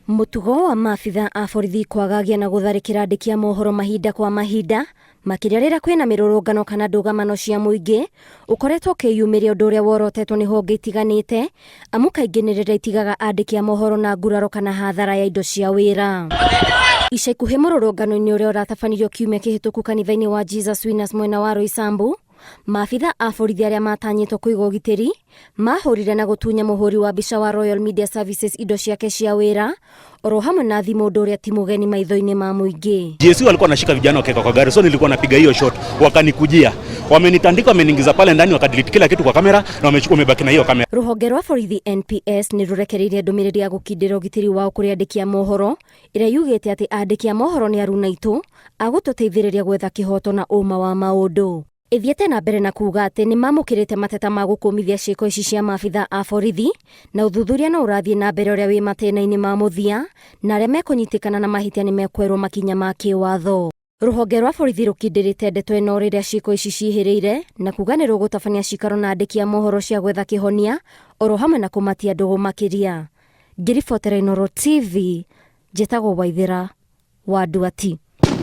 Mũtugo wa maabitha a borithi kwagagia na gũtharĩkĩra andĩki a mohoro mahinda kwa mahinda, makĩria rĩrĩa kwĩna mĩrũrũngano kana ndũgamano cia mũingĩ, ũkoretwo ũkĩyumĩria ũndũ ũrĩa worotetwo nĩ honge itiganĩte, amu kaingĩ nĩ rĩrĩa itigaga andĩki a mohoro na nguraro kana hathara ya indo cia wĩra. Ica ikuhĩ mũrũrũngano-inĩ ũrĩa ũratabanirio kiumia kĩhĩtũku kanitha-inĩ wa Jesus Winners mwena wa Roysambu, Maabitha a borithi arĩa matanyĩtwo kũiga ũgitĩri mahũrire na gũtunya mũhũri wa mbica wa Royal Media Services indo ciake cia wĩra oro hamwe na thimũ ũndũ ũrĩa ti mũgeni maitho-inĩ ma mũingĩ. GSU walikuwa wanashika vijana wakiweka kwa gari, so nilikuwa napiga hiyo shot, wakanikujia, wamenitandika, wameniingiza pale ndani, wakadelete kila kitu kwa kamera na wamechukua, wamebaki na hiyo kamera. Rũhonge rwa borithi NPS nĩ rũrekereirie ndũmĩrĩri ya gũkindĩra ũgitĩri wao kũrĩ andĩki a mohoro ĩrĩa yugĩte atĩ andĩki a mohoro nĩ aruna aitũ a gũtũteithĩrĩria gwetha kĩhoto na ũma wa maũndũ. Ĩthiĩte na mbere na kuuga atĩ nĩ mamũkĩrĩte mateta ma gũkũmithia ciĩko ici cia maabitha a borithi na ũthuthuria no ũrathiĩ na mbere ũrĩa wĩ matĩna-inĩ ma mũthia na arĩa mekũnyitĩkana na mahĩtia nĩ mekwerwo makinya ma kĩwatho. Rũhonge rwa borithi rũkindĩrĩte ndeto ĩno rĩrĩa ciĩko ici ciĩhĩrĩire na kuga nĩ rũgũtabania cikaro na andĩki a mohoro cia gwetha kĩhonia oro hamwe na kũmatia ndũgũ makĩria. Ngĩribotera Inooro TV, njĩtagwo Waithĩra wa Nduati.